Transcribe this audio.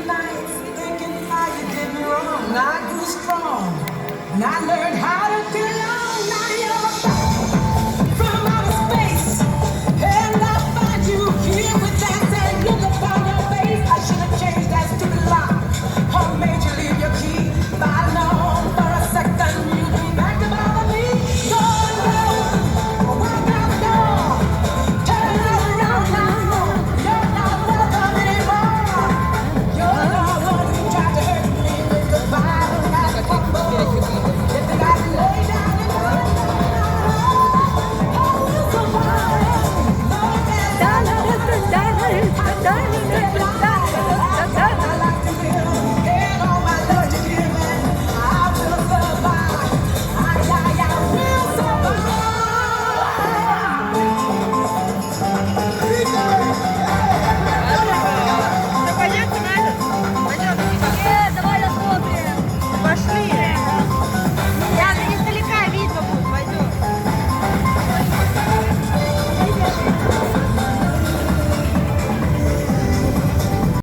nights thinking how you did me wrong. I grew strong and I learned how to do.